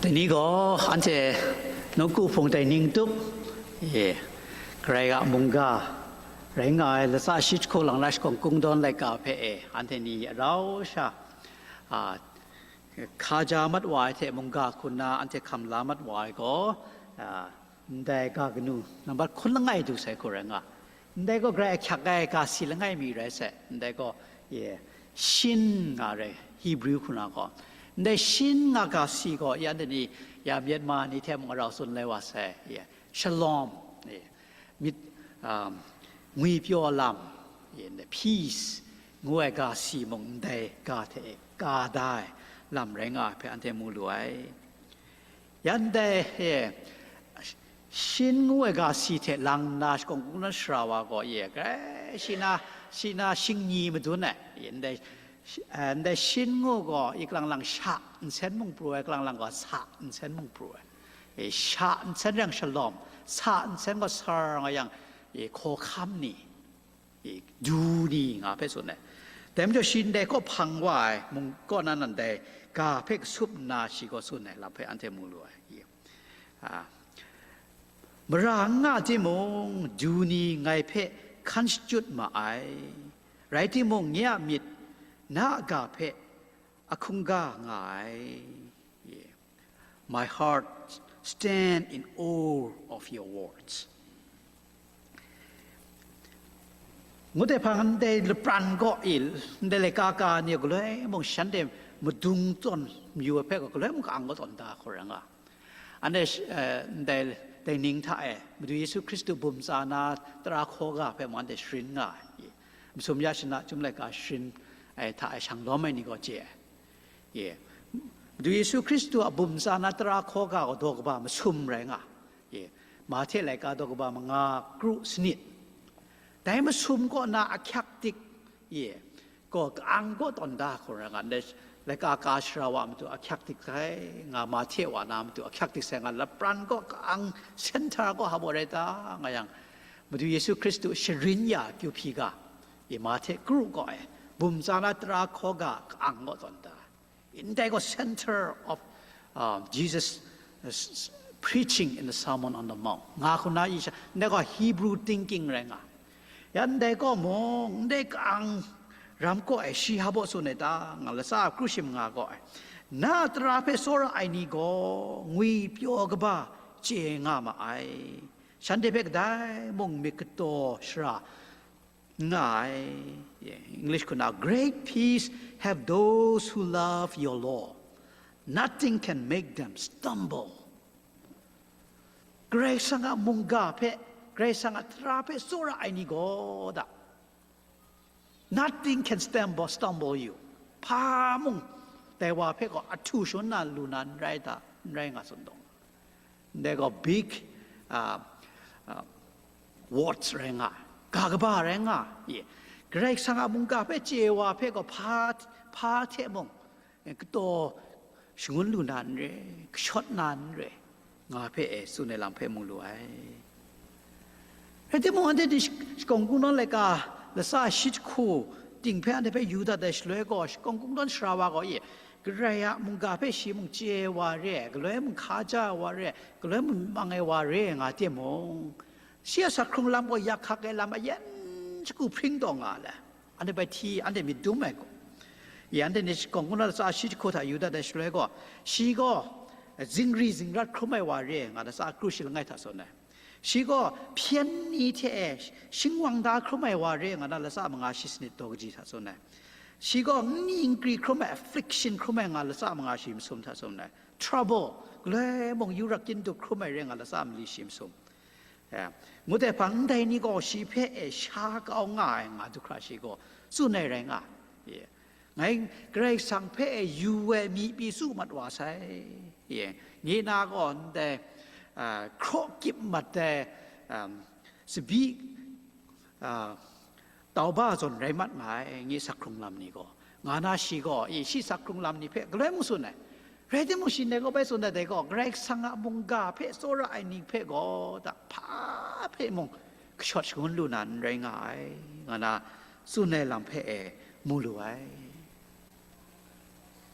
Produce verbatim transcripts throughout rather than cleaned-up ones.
Dai ni gaw anhte nawku hpung dai ning tup, e, Karai a mungga rai nga ai latsa shi jahku lang na shakawng kungdawn laika hpe e, anhte ni a rau sha, a, hkaja mat wa ai hte mungga hku nna anhte hkam la mat wa ai gaw, a, ndai ga kanu nambat hkun langai du sai hku rai nga. Ndai gaw grai ahkyak ai ga si langai mi rai sai. Ndai gaw, ye, shin nga rai, Hebrew hku na gaw. Ndai shin nga ga si gaw, ya ndai ni, ya Myanmar ni hte mung arau tsun lai wa sai. Ye, shalom, ye, myit, um, ngwipyaw lam, ye, ndai peace ngu ai ga si mung ndai ga hte ka da ai lam rai nga ai hpe anhte mu lu ai. Ya ndai, e, shin ngu ai ga si hte lang nna shakawng kungdawn shara wa gaw, e, grai shi na, shi na shingni madun ai. E, ndai, shi-, e, ndai shin ngu gaw, i kalang lang sha nsen mung pru ai, kalang lang gaw sa nsen mung pru ai. E, sha nsen rai yang shalom, sa nsen gaw sar nga yang, e, hkawhkam ni, e, du ni nga hpe tsun ai. Dai majaw shi ndai kaw hpang wa ai, mung kaw na nan dai ga hpe kasup nna shi gaw tsun ai lam hpe anhte mu lu ai. A, mara n nga timung, du ni ngai hpe hkan shachyut ma ai. Rai timung, nye a myit na a ga hpe ahkungga nga ai. Ye. My heart stand in awe of your words. Ngut ai hpang ndai lapran gaw, e, ndai laika ka ni galoi mung shanhte madung tawn mayu ai hpe gaw galoi mung ka-ang kaw tawn da hku rai nga. Anhte, eh, ndai, dai ning hta e, Madu Yesu Hkristu bum tsa na tara hkaw ga hpe mung anhte sharin nga ai. Masum ya shana chyum laika sharin ai hta e shang lawm ai ni gaw chye ai. Ye. Madu Yesu Hkristu a bum tsa na tara hkaw ga gaw daw kaba masum rai nga. Ye. Mahte laika daw kaba manga kru sanit. Dai masum kaw na ahkyak dik, ye, gaw ka-ang kaw tawn da hku rai nga, ndai laika ka shara wa matu ahkyak dik sai nga, Mahte wa na matu ahkyak dik sai nga, lapran kaw ka-ang center kaw hpa baw rai ta nga yang, Madu Yesu Hkristu sharin ya kyu hpyi ga, i Mahte kru kaw e, bum tsa na tara hkaw ga ka-ang kaw tawn da. Ndai gaw center of, um, Jesus' preaching in the Sermon on the Mount nga hku na i sha, ndai gaw Hebrew thinking rai nga. Ya ndai gaw mung, ndai ka-ang ram kaw e shi hpa baw tsun ai ta nga, latsa kru shi manga kaw e, na tara hpe tsawra ai ni gaw ngwipyaw kaba chye nga ma ai. Shanhte hpe kadai mung myit kataw shara nga ai. English hku na, "Great peace have those who love your law. Nothing can make them stumble." Karai Kasang a mungga hpe, Karai Kasang a tara hpe tsawra ai ni gaw da, "Nothing can stumble, stumble you." Hpa mung dai wa hpe gaw ahtu shangun na lu na n rai ta, n rai nga tsun dawng. Ndai gaw big, uh, uh, words rai nga, ga kaba rai nga, ye. Karai Kasang a mungga hpe chye wa hpe gaw hpa, hpa hte mung, eh, kataw shangun lu na n re, kashawt na n re, nga hpe e tsun ai lam hpe mu lu ai. Rai timung, anhte ni sh-, shakawng kungdawn laika latsa shi jahku ting hpe anhte hpe yu dat ai shaloi gaw, shakawng kungdawn shara wa gaw, e, Karai a mungga hpe shi mung chye ai wa re, galoi mung hkaja ai wa re, galoi mung mang ai wa re nga timung, shi a sak hkrung lam gaw yak hkak ai lam ayan shagu hpring taw nga le, anhte bai hti, anhte myit dum ai gaw, e, anhte ni shakawng kungdawn latsa shi jahku hta yu dat ai shaloi gaw, shi gaw zingri zingrat hkrum ai wa re nga latsa kru shi langai hta tsun ai. Shi gaw hpyen ni hte e shingwang da hkrum ai wa re nga na latsa manga shi sanit daw kaji hta tsun ai. Shi gaw nni nkri hkrum ai, affliction hkrum ai nga latsa manga shi masum hta tsun ai. Trouble, galoi mung yu rak kyin dup hkrum ai re nga latsa mali shi masum. Ya, ngut ai hpang ndai ni gaw shi hpe e sha kau nga ai nga du hkra shi gaw tsun ai rai nga. Ye. Ngai Karai Kasang hpe e yu ai mi pyi tsu mat wa sai. Ye, nye na gaw ndai, a, hkraw kyip mat ai, um, tsabyi, a, tau ba zawn rai mat nga ai, nye sak hkrung lam ni gaw, nga na shi gaw, e, shi sak hkrung lam ni hpe galoi mung tsun ai. Rai timung, shi ndai gaw bai tsun ai dai gaw, Karai Kasang a mungga hpe tsawra ai ni hpe gaw, da, hpa hpe mung kashawt shangun lu na n rai nga ai, nga na tsun ai lam hpe e mu lu ai.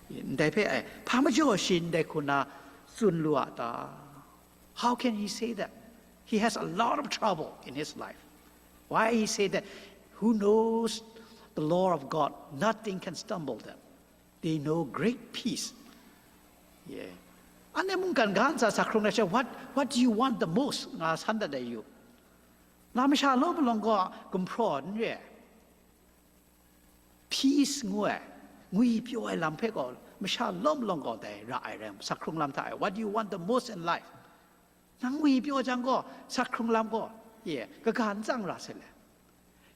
Ndai hpe, e, hpa majaw shi ndai hku na tsun lu a ta? How can he say that? He has a lot of trouble in his life. Why he say that? Who knows the law of God? Nothing can stumble them. They know great peace. Yeah. Anhte mungkan ga ntsa sa hkrung ai sha, what, what do you want the most? Nga san dat ai yu. Nga masha law malawng gaw gumhpraw n re ai. Peace ngu ai, ngwi pyaw ai lam hpe gaw masha law malawng gaw dai ra ai rai, sa hkrung lam hta e. What do you want the most in life? Nang ngwi pyaw jang gaw, sa hkrung lam gaw, ye, kaga n tsang ra se le.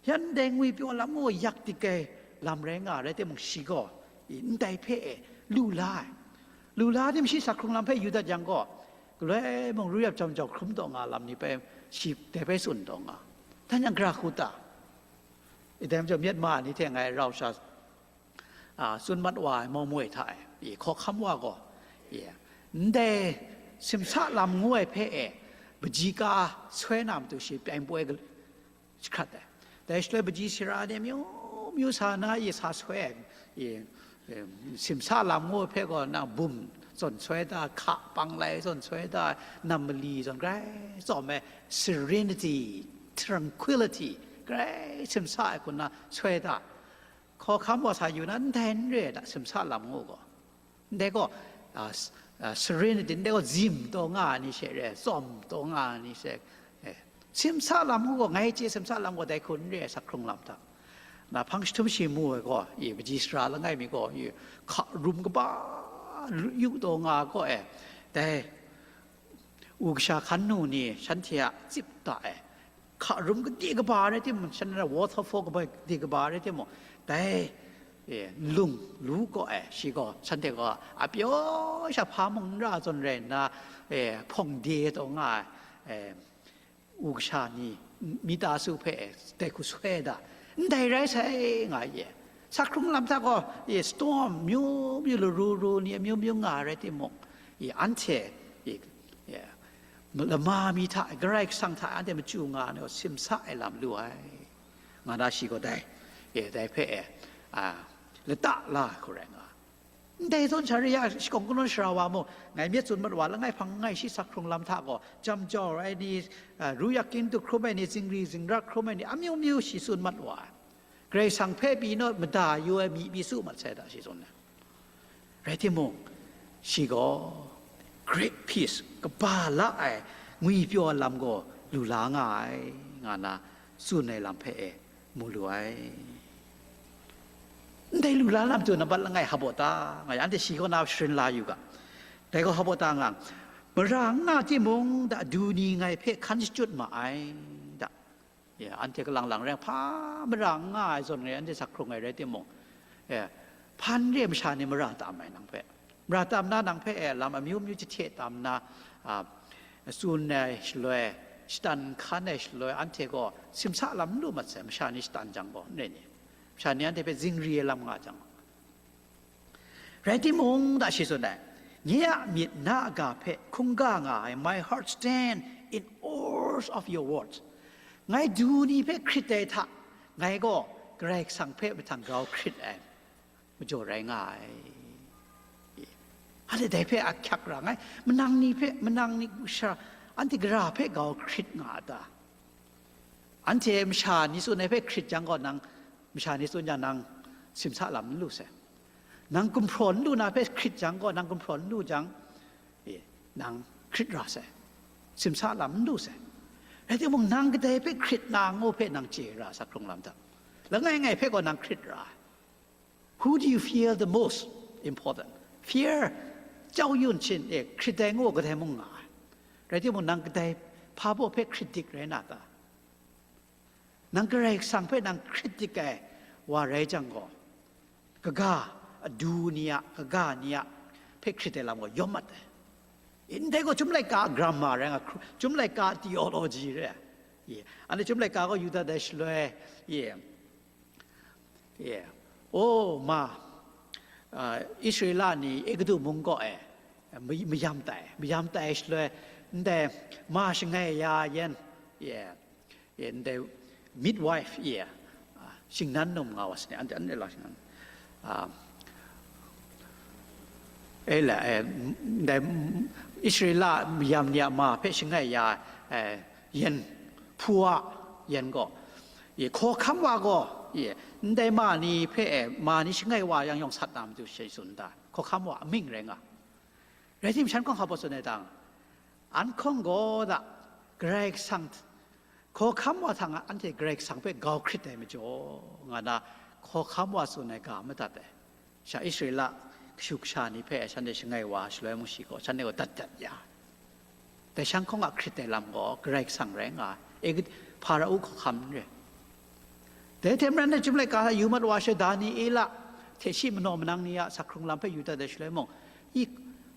Yan dai ngwi pyaw lam gaw yak dik ai lam rai nga ai, rai timung, shi gaw, i, ndai hpe e lu la ai. Lu la tim shi sa hkrung lam hpe yu dat yang gaw, galoi mung ru yap jam jau hkrum taw nga lam ni hpe shi dai hpe tsun taw nga. Dan yang gara hku ta? I, dai majaw, Myanmar ni hte ngai rau sha, a, tsun mat wa ai maumoi hta e, i, hkawhkam wa gaw, i, ndai simsa lam ngu ai hpe e, baji ka soi na matu shi pyaing poi gal-, jahkrat ai. Dai shaloi baji sara ni amyu myu sa na, i, sa soi ai, i, i, simsa lam ngu ai hpe gaw, na bum zawn soi da, hka panglai zawn soi da, nam mali zawn grai tsawm ai, serenity, tranquility, grai simsa ai hku na soi da. Hkawhkam wa sa yu na, ndai n re ai da, simsa lam ngu gaw. Ndai gaw, a, s-, a, serenity, ndai gaw zim taw nga ai ni she re, tsawm taw nga ai ni she, eh, simsa lam ngu gaw, ngai chye simsa lam gaw dai hku n re ai, sa hkrung lam hta. Na hpang jahtum shi mu ai gaw, i, baji sara langai mi gaw, i, hka rum kaba yu taw nga ai gaw, eh, dai u kasha hkan nu ni shanhte a tsip da ai, hka rum gade kaba rai timung, shanhte a waterfall kaba gade kaba rai timung, dai, e, nlung lu gaw ai, shi gaw, shanhte gaw a pyaw sha hpa mung n ra zawn rai nna, e, hpawng de taw nga ai, e, u kasha ni, mita su hpe, e, dai hku soi da, ndai rai sai nga ye. Sa hkrung lam hta gaw, e, storm myu myu, laru ru ni amyu myu nga ai rai timung, e, anhte, e, e, lama mi hta, Karai Kasang hta anhte machyu nga ai ni gaw simsa ai lam lu ai, nga na shi gaw dai, e, dai hpe, e, a, lata la ai hku rai nga ai. Ndai zawn sha re ya, shakawn kanawn sara wa mung, ngai myit tsun mat wa, langai hpang langai shi sa hkrung lam hta gaw, jam jau ai ni, a, ru yak kyin du hkrum ai ni, zingri zingra hkrum ai ni, amyu myu shi tsun mat wa ai. Karai Kasang hpe pyi naw mada yu ai mi, mi su mat sai da, shi tsun ai. Rai timung, shi gaw great peace, kaba la ai ngwi pyaw ai lam gaw lu la nga ai, nga na tsun ai lam hpe e mu lu ai. Ndai lu la lam tu nambat langai hap ta nga, anhte shi kaw na sharin la yu ga. Dai gaw hap ta nga, mara n nga timung, da du ni ngai hpe hkan shachyut ma ai, da. Ya, anhte kalang lang rai, hpa mara n nga ai zawn ngai anhte sa hkrung ai rai timung, ya, hpan re masha ni mara tam ai nang hpe. Mara tam na nang hpe, e, lam amyu myu jahte tam na, a, tsun ai shaloi, shatan hkan ai shaloi, anhte gaw simsa lam n lu mat sai, masha ni shatan jang gaw, n rai ni? Masha ni anhte hpe zingri ai lam nga jang. Rai timung, da shi tsun ai, nye a myit na a ga hpe hkungga nga ai, my heart stand in awe of your words. Ngai du ni hpe hkrit ai hta, ngai gaw Karai Kasang hpe mahtang grau hkrit ai majaw rai nga ai. Anhte dai hpe ahkyak ra ngai, manang ni hpe, manang ni sha, anhte gara hpe grau hkrit nga a ta? Anhte masha ni tsun ai hpe hkrit jang gaw, nang masha ni tsun jang, nang simsa lam n lu sai. Nang gumhpraw n lu na hpe hkrit jang gaw, nang gumhpraw n lu jang, e, nang hkrit ra sai, simsa lam n lu sai. Rai timung, nang kadai hpe hkrit na ngu hpe nang chye ra, sa hkrung lam hta. Langai ngai hpe gaw nang hkrit ra ai. Who do you fear the most? Important. Fear, jau yun shin, e, hkrit ai ngu kadai mung nga ai. Rai timung, nang kadai hpa baw hpe hkrit dik rai na ta? Nang Karai Kasang hpe nang hkrit dik ai wa rai jang gaw, kaga, adu ni a, kaga ni a hpe hkrit ai lam gaw yawm mat ai. Ndai gaw Chyum laika a grammar rai nga, Chyum laika a theology rai. Ye, anhte Chyum laika gaw yu dat ai shaloi, ye, ye, o ma, a, Israela ni Egutu mung kaw e, may-, mayam tai, mayam tai shaloi, ndai ma shangai ya yen, ye, ye, ndai midwife ye, a, shingnan num nga wa sani, anhte, anhte la shingnan, a, E la, e, ndai, Israela mayam ni a ma hpe shangai ya, e, yen, Pua yen gaw, e, hkawhkam wa gaw, e, ndai ma ni hpe, e, ma ni shangai wa yang yawng sat na matu she tsun da, hkawhkam wa amying rai nga. Rai timung, shan hkawng hpa baw tsun ai dang, an hkawng gaw da, Karai Kasang, hkawhkam wa hta nga anhte Karai Kasang hpe grau hkrit ai majaw, nga na hkawhkam wa tsun ai ga madat ai. Sha Israela kashu kasha ni hpe shanhte shangai wa shaloi mung shi gaw, shanhte gaw dat dat ya. Dai shan hkawng a hkrit ai lam gaw Karai Kasang rai nga ai, Egutu Hparao hkawhkam n re. Dai hte maren na, Chyum laika hta yu mat wa she, Daniela hte shi manaw manang ni a sak hkrung lam hpe yu dat ai shaloi mung, i,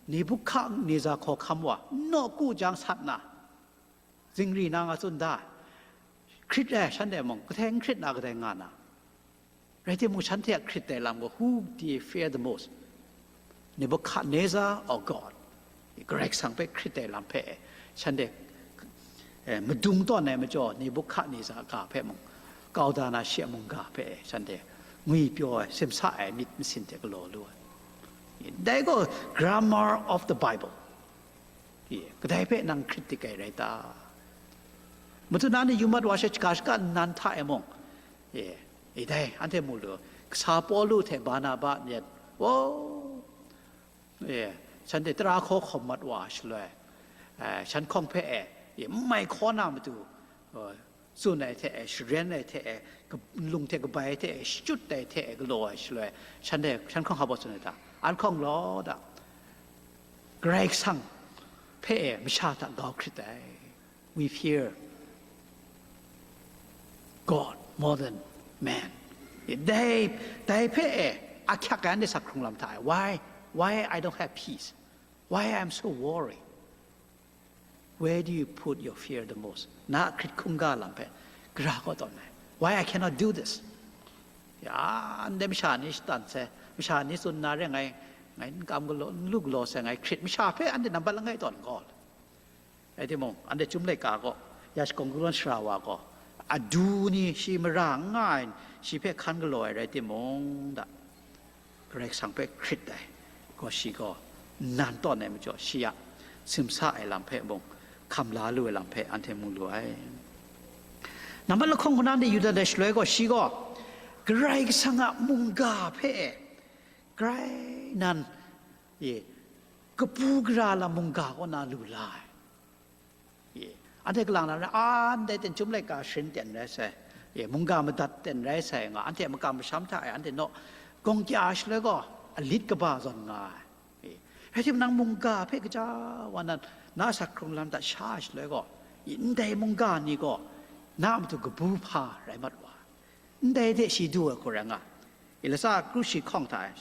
Nebukhadnezar hkawhkam wa, nawku jang sat na, zingri na nga tsun da, hkrit ai, shanhte mung, kadai n hkrit na, kadai nga na. Rai timung, shanhte a hkrit ai lam gaw, who they fear the most? Nebuchadnezzar or God? Karai Kasang hpe hkrit ai lam hpe, shanhte, eh, madung tawn ai majaw, Nebuchadnezzar ga hpe mung, kau da na shi a mungga hpe, shanhte ngwi pyaw ai, simsa ai myit masin hte galaw lu ai. Dai gaw grammar of the Bible. Ye, kadai hpe nang hkrit dik ai rai ta? Matu na ni yu mat wa she, shaka shaka nnan hta e mung, ye, e dai, anhte mu lu, kasa Pawlu hte Barnaba myit, o, ye, shanhte tara hkaw hkawm mat wa shaloi, eh, shan hkawng hpe e, ye, n mai hkaw na matu, eh, tsun ai hte e, sharen ai hte e, ka-, nlung hte kabai hte e, shachyut ai hte e, galaw ai shaloi, shanhte, shan hkawng hpa baw tsun ai ta? An hkawng law da, Karai Kasang hpe e masha hta grau hkrit ai. We fear God more than man. Dai, dai hpe e ahkyak ai anhte sak hkrung lam hta e. Why? Why I don't have peace? Why I'm so worried? Where do you put your fear the most? Na a hkrit hkungga lam hpe gara kaw tawn ai. Why I cannot do this? Ya, ndai masha ni shatan sai, masha ni tsun na re, ngai, ngai n kam galaw, n lu galaw sai, ngai hkrit, masha hpe anhte nambat langai tawn gaw. Rai timung, anhte Chyum laika gaw, ya shakawn galawn sara wa gaw, adu ni shi mara n nga ai, shi hpe hkan galaw ai rai timung, da, Karai Kasang hpe hkrit ai, gaw shi gaw nnan tawn ai majaw, shi a simsa ai lam hpe mung, hkam la lu ai lam hpe anhte mu lu ai. Nambat lahkawng hku na de yu dat ai shaloi gaw, shi gaw Karai Kasang a mungga hpe grai nan, ye, kabu gara lam mungga kaw na lu la ai. Ye, anhte kalang na, a, ndai ten Chyum laika sharin ten rai sai, ye, mungga madat ten rai sai nga, anhte makam masham hta e anhte naw gawng kya shaloi gaw, alit kaba zawn nga ai. Ye, rai timung, nang mungga hpe kaja wa nan, na sak hkrung lam hta sha shaloi gaw, ye, ndai mungga ni gaw na a matu kabu hpa rai mat wa, ndai hte shi du ai hku rai nga. I, latsa kru shi hkawng hta,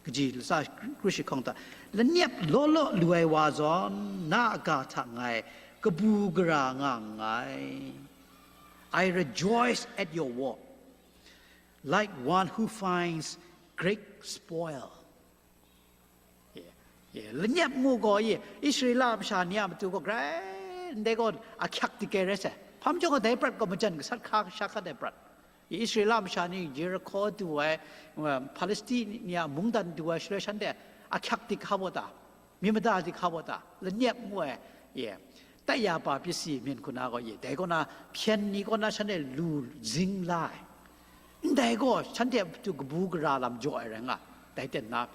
kaji latsa kru shi hkawng hta, lanyep law law lu ai wa zawn, na a ga hta ngai kabu gara nga nngai. I rejoice at your war, like one who finds great spoil. Ye, ye, lanyep ngu gaw, ye, Israela masha ni a matu gaw grai ndai gaw ahkyak dik ai rai sai. Hpa majaw gaw, dai prat gaw majan gasat hka sha hkat ai prat. Ye, Israela masha ni Jericho du ai, um, Palestine ni a mungdan du ai shaloi, shanhte ahkyak dik hka baw ta, myit mada dik hka baw ta, lanyep ngu ai, ye, taya pa pyasi myin hku na gaw, ye, dai kaw na, hpyen ni kaw na shanhte lu zing la ai. Ndai gaw, shanhte a matu kabu gara lam jaw ai rai nga, dai ten na,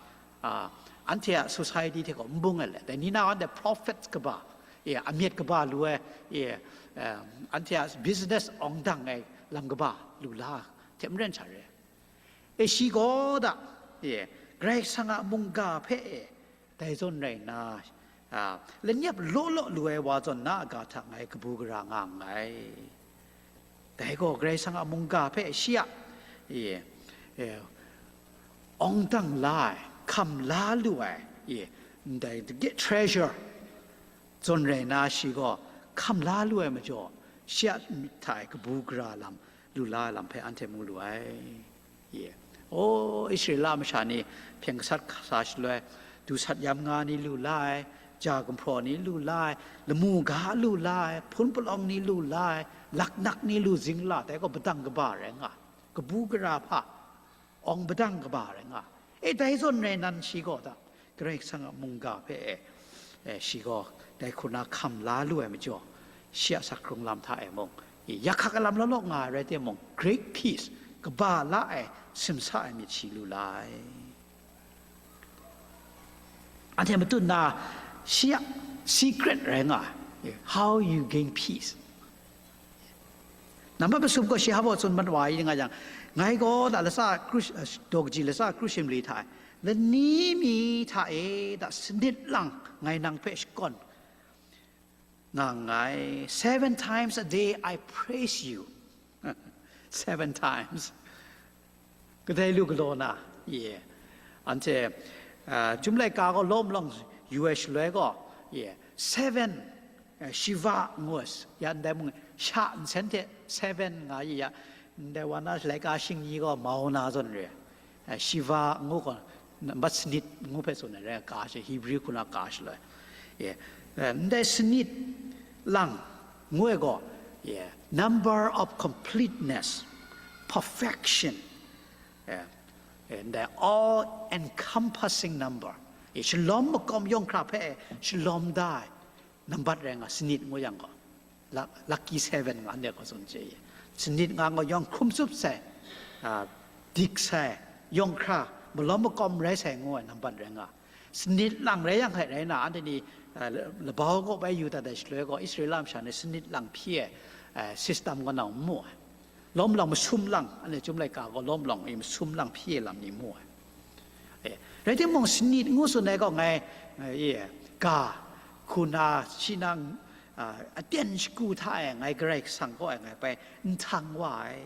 a, anhte a society hte gaw n bung ai le, dai ni na anhte prophets kaba, ye, amyet kaba lu ai, ye, em, anhte a business awng dang ai lam kaba lu la hte maren sha re. E, shi gaw da, ye, Karai Kasang a mungga hpe e, dai zawn rai nna, a, lanyep law law lu ai wa zawn na a ga hta ngai kabu gara nga nngai. Dai gaw Karai Kasang a mungga hpe shi a, e, e, awng dang la ai, hkam la lu ai, e, ndai, the great treasure zawn rai nna, shi gaw hkam la lu ai majaw, shi a myit hta e kabu gara lam, lu la ai lam hpe anhte mu lu ai. Ye. O, Israela masha ni hpyen gasat sa shaloi, du sat yam nga ni lu la ai, ja gumhpraw ni lu la ai, lamu ga lu la ai, hpun palawng ni lu la ai, laknak ni lu zing la, dai gaw padang kaba rai nga, kabu gara hpa, awng padang kaba rai nga. E, dai zawn rai nan shi gaw da, Karai Kasang a mungga hpe e, e, shi gaw dai hku na hkam la lu ai majaw, shi a sak hkrung lam hta e mung, i, yak hkak lam law law nga ai rai timung, great peace, kaba la ai, simsa ai myit shi lu la ai. Anhte matut na, shi a secret rai nga ai, how you gain peace. Nambat masum gaw shi hpa tsun mat wa ai nga yang, ngai gaw da latsa kru, daw kaji latsa kru shimli hta e, lani mi hta e da sanit lang ngai nang hpe shakawn nga nngai. Seven times a day I praise you. Seven times. Kadai lu galaw na, ye. Anhte, ah, Chyum laika gaw lawm lawng yu ai shaloi gaw, ye, seven, eh, Shiva ngu ai, ya ndai mung, sha nsen hte seven nga yi ya, ndai wa na laika shingni gaw mau na zawn re. Eh, Shiva ngu gaw, nambat sanit ngu hpe tsun ai rai, ka sha, Hebrew hku na ka shaloi. Ye. Eh, ndai sanit lang ngu ai gaw, ye, number of completeness, perfection, eh, eh, ndai all encompassing number, eh, shalawm makawm yawng hkra hpe shalawm da ai nambat rai nga, sanit ngu yang gaw, la-, lucky seven nga, anhte gaw tsun chye ye. Sanit nga gaw yawng hkrum tsup sai, ah, dik sai, yawng hkra malawm makawm rai sai ngu ai nambat rai nga. Sanit lang rai yang hte rai na, anhte ni, ah, la-, labau kaw bai yu dat ai shaloi gaw, Israela masha ni sanit lang hpyi ai, ah, system gaw nau n mu ai. Lawm lang masum lang, anhte Chyum laika gaw lawm lang i masum lang hpyi ai lam ni mu ai. Eh, rai timung, sanit ngu tsun ai gaw ngai, ngai, eh, ga, hku na, shi na, ah, aten shagu hta e ngai Karai Kasang kaw e ngai bai nhtang wa ai,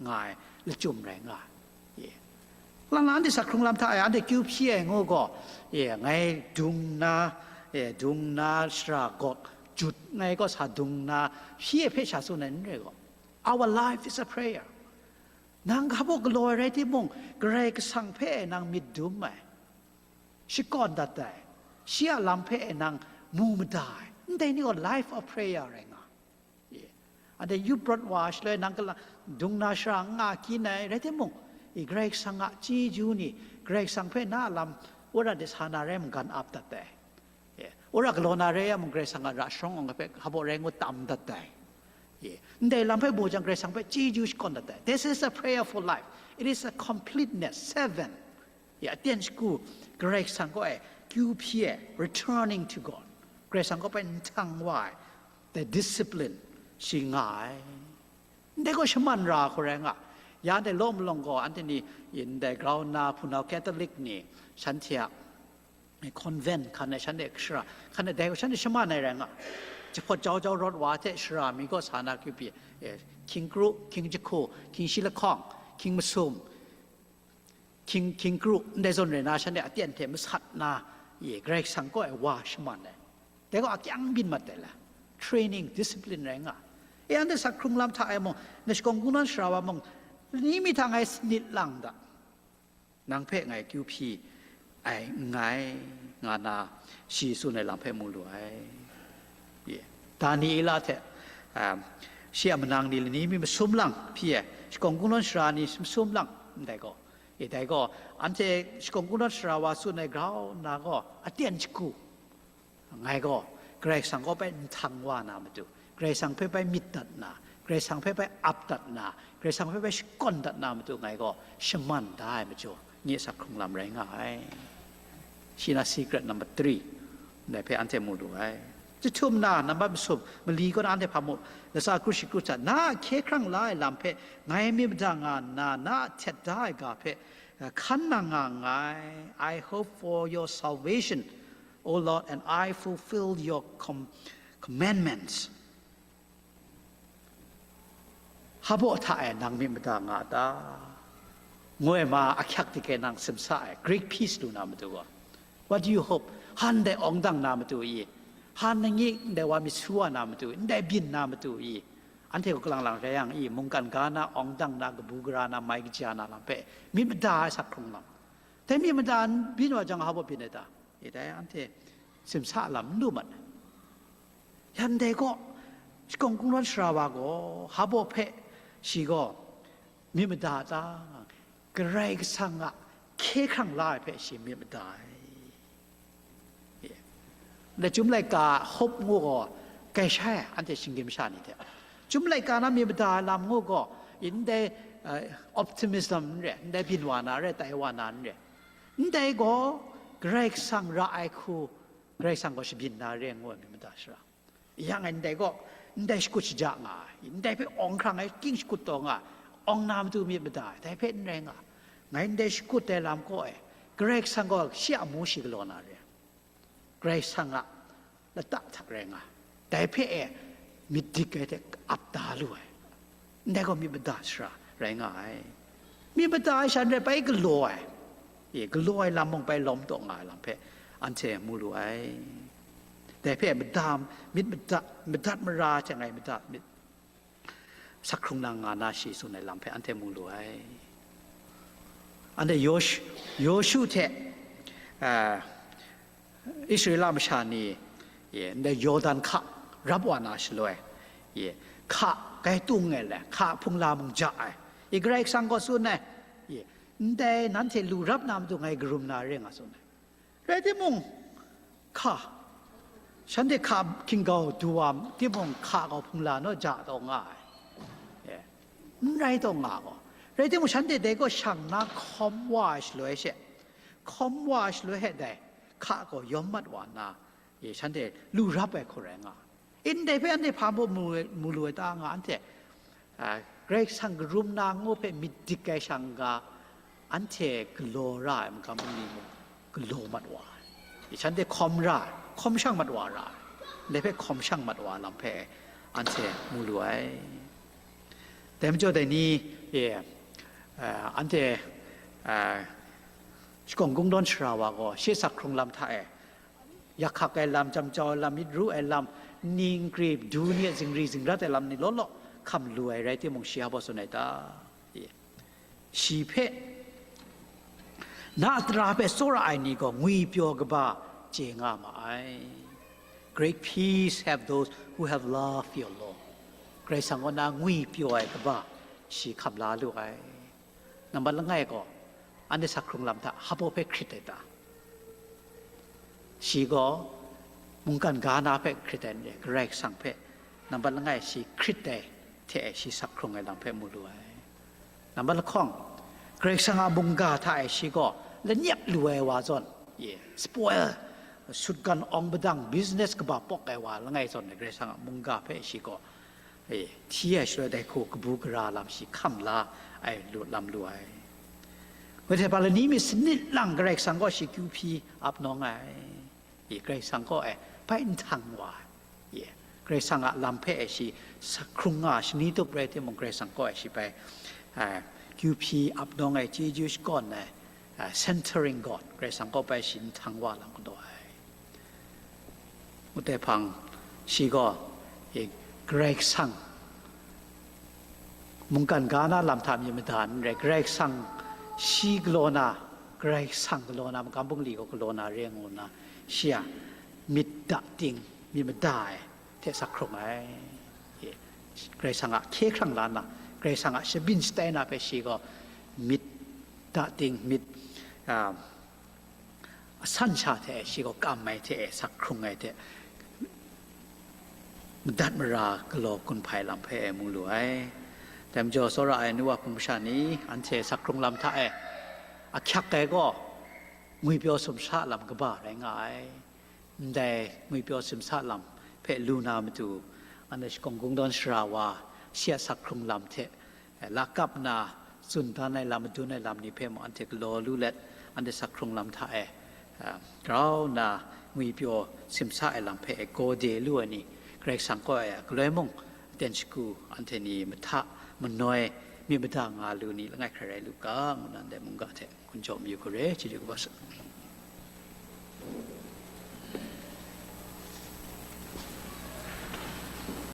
nga ai lachyum rai nga ai. Ye. Lang lang anhte sak hkrung lam hta e anhte kyu hpyi ai ngu gaw, ye, ngai dung na, ye, dung na shara gawk jut ngai gaw sa dung na hpyi ai hpe sha tsun ai n rai gaw, our life is a prayer. Nang hpa galaw ai rai timung, Karai Kasang hpe nang myit dum ai, shakawn dat ai, shi a lam hpe nang mu mada ai, ndai ni gaw life of prayer rai nga. Ye. Anhte yup rawt wa shaloi nang kalang dung na shara n nga kyin ai rai timung, i, Karai Kasang a chyeju ni, Karai Kasang hpe na a lam wora de sa na rai mungkan ap dat ai. Ye. Wora galaw na rai yang mung, Karai Kasang a ra sharawng awng hpe hpa rai ngu tam dat ai. Ye. Ndai lam hpe mu jang, Karai Kasang hpe chyeju shakawn dat ai. This is a prayer for life. It is a completeness. Seven. Ya, aten shagu, Karai Kasang kaw e kyu hpyi ai, returning to God. Karai Kasang kaw bai nhtang wa ai, the discipline, shi nga ai. Ndai gaw shaman ra hku rai nga. Ya ndai law malawng gaw, anhte ni, ndai grau nna, hpunau Catholic ni, shanhte a, eh, convent hkan e, shanhte shara hkan e, dai gaw shanhte shaman ai rai nga. Jahpawt jau jau rawt wa hte shara mi kaw sa na kyu pyi, eh, hkying kru, hkying jahku, hkying shi lahkawng, hkying masum, hkying, hkying kru, ndai zawn rai na, shanhte aten hte masat na, ye, Karai Kasang kaw e wa shaman ai. Dai gaw akyang byin mat ai la, training, discipline rai nga. E, anhte sak hkrung lam hta e mung, na shakawng kungdawn shara wa mung, ni mi hta ngai sanit lang da, nang hpe ngai kyu hpyi ai nngai, nga na, shi tsun ai lam hpe mu lu ai. Ye. Daniela hte, um, shi a manang ni lani mi masum lang hpyi ai, shakawng kungdawn shara ni masum lang ndai gaw, e, dai gaw, anhte shakawng kungdawn shara wa tsun ai grau nna gaw, aten shagu, ngai gaw Karai Kasang kaw bai nhtang wa na matu, Karai Kasang hpe bai myit dat na, Karai Kasang hpe bai ap dat na, Karai Kasang hpe bai shakawn dat na matu ngai gaw shaman da ai majaw, nye sak hkrung lam rai nga ai. Shi na secret number three, ndai hpe anhte mu lu ai. Jahtum na, nambat masum, mali kaw na anhte hpa mu, latsa kru shi kru hta, na a hkye hkrang la ai lam hpe ngai myit mada nga nna, na a htet da ai ga hpe, uh, hkan nang nga nngai. I hope for your salvation, O Lord, and I fulfill your com-, commandments. Hpa baw hta e nang myit mada nga a ta? Ngoi ma ahkyak dike nang simsa ai, great peace lu na matu gaw. What do you hope? Han dai awng dang na matu i? Han na ngi ndai wa myit su wa na matu i? Ndai byin na matu i? Anhte gaw kalang lang rai yang i, mungkan ga na, awng dang na, kabu gara na, mai kaja na lam hpe myit mada ai sak hkrung lam. Dai myit mada n byin wa jang, hpa baw byin ai ta? E, dai anhte simsa lam n lu mat ai. Yan dai gaw, shakawng kungdawn shara wa gaw, hpa baw hpe shi gaw myit mada a ta? Karai Kasang a hkye hkrang la ai hpe shi myit mada ai. Ndai Chyum laika hop ngu gaw, kai shai ai, anhte shinggyim masha ni hte. Chyum laika na myit mada ai lam ngu gaw, ndai, eh, optimism n re, ndai byin wa na re, tai wa na n re. Ndai gaw, Karai Kasang ra ai hku, Karai Kasang gaw shabyin na re ngu ai myit mada shara. Yang e ndai gaw, ndai shakut shaja nga ai, ndai hpe awng hkrang ai, king shakut taw nga ai, awng na matu myit mada ai, dai hpe n rai nga ai. Ngai ndai shakut ai lam kaw e, Karai Kasang gaw shi a amu shi galaw na re. Karai Kasang a lata hta rai nga ai. Dai hpe e myit dik ai hte ap da lu ai. Ndai gaw myit mada shara rai nga ai. Myit mada ai sha n rai, bai galaw ai. E, galaw ai lam mung bai lawm taw nga ai lam hpe anhte mu lu ai. Dai hpe madam, myit madat, madat mara hte ngai madat myit, sak hkrung na nga na shi tsun ai lam hpe anhte mu lu ai. Anhte Yosh-, Yoshu hte, a, Israela masha ni, ye, ndai Yawdan hka rap wa na shaloi, ye, hka grai tung ai le, hka hpung la mung ja ai, ye, Karai Kasang gaw tsun ai, ye, ndai nanhte lu rap na matu ngai karum na re nga tsun ai. Rai timung, hka, shanhte hka hkinggau du wa timung, hka gaw hpung la naw ja taw nga ai. Ye, n rai taw nga gaw. Rai timung, shanhte dai gaw shang na hkawm wa ai shaloi she, hkawm wa ai shaloi he dai hka gaw yawm mat wa nna, ye, shanhte lu rap ai hku rai nga ai. Ndai hpe anhte hpa mung mu, mu lu ai ta nga, anhte, a, Karai Kasang karum na ngu hpe myit dik ai shang ga, anhte galaw ra ai magam bungli mung galaw mat wa ai. Shanhte hkawm ra ai, hkawm shang mat wa ra ai. Ndai hpe hkawm shang mat wa ai lam hpe anhte mu lu ai. Dai majaw dai ni, e, a, anhte, a, shakawn kungdawn sara wa gaw, shi sak hkrung lam hta e, yak hkak ai lam, jam jau ai lam, myit ru ai lam, ning, grip, du ni a zingri zingrat ai lam ni law law hkam lu ai rai timung, shi hpa baw tsun ai ta? Shi hpe na a tara hpe tsawra ai ni gaw ngwipyaw kaba chye nga ma ai. Great peace have those who have loved your law. Karai Kasang kaw na ngwipyaw ai kaba shi hkam la lu ai. Nambat langai gaw, anhte sak hkrung lam hta hpa baw hpe hkrit ai ta? Shi gaw mungkan ga na hpe hkrit ai n re, Karai Kasang hpe nambat langai shi hkrit ai hte shi sak hkrung ai lam hpe mu lu ai. Nambat lahkawng, Karai Kasang a mungga hta e shi gaw lanyep lu ai wa zawn, ye, spoil, sutgan awng padang, business kaba pawk ai wa langai zawn, Karai Kasang a mungga hpe shi gaw, e, hti ai shaloi dai hku kabu gara lam shi hkam la ai lu, lam lu ai. Ngut hte hpa lani mi sanit lang Karai Kasang gaw shi kyu hpyi ap nawng ai. E, Karai Kasang kaw e bai nhtang wa ai. E, Karai Kasang a lam hpe e shi sak hkrung nga shani tup rai timung, Karai Kasang kaw e shi bai, a, kyu hpyi ap nawng ai, chyeju shakawn ai, a, centering God, Karai Kasang kaw bai shi nhtang wa lam galaw ai. Ngut ai hpang, shi gaw, e, Karai Kasang, mungkan ga na lam hta myit mada n rai, Karai Kasang shi galaw na, Karai Kasang galaw na, magam bungli gaw galaw na re ngu nna, shi a myit dating, myit mada ai hte sak hkrung ai. Ye, Karai Kasang a hkye hkrang la nna, Karai Kasang a shabyin shatai na hpe shi gaw myit dating, myit, a, asan sha hte e shi gaw kam ai hte e sak hkrung ai hte, madat mara galaw gun hpai lam hpe e mu lu ai. Dai majaw, tsawra ai nu wa hpung masha ni, anhte sak hkrung lam hta e ahkyak ai gaw, ngwipyaw sumsha lam kaba rai nga ai. Ndai ngwipyaw sumsha lam hpe lu na matu, anhte shakawn kungdawn sara wa, shi a sak hkrung lam hte, lakap nna tsun dan ai lam, madun ai lam ni hpe mung anhte galaw lu let, anhte sak hkrung lam hta e, a, grau nna ngwipyaw simsa ai lam hpe e gawde lu ai ni, Karai Kasang kaw e a galoi mung aten shagu anhte ni mahta manoi myit mada nga lu ni langai hkrai rai lu ga, ngu nan dai mungga hte gun jaw mayu hku re, chyeju kaba sa.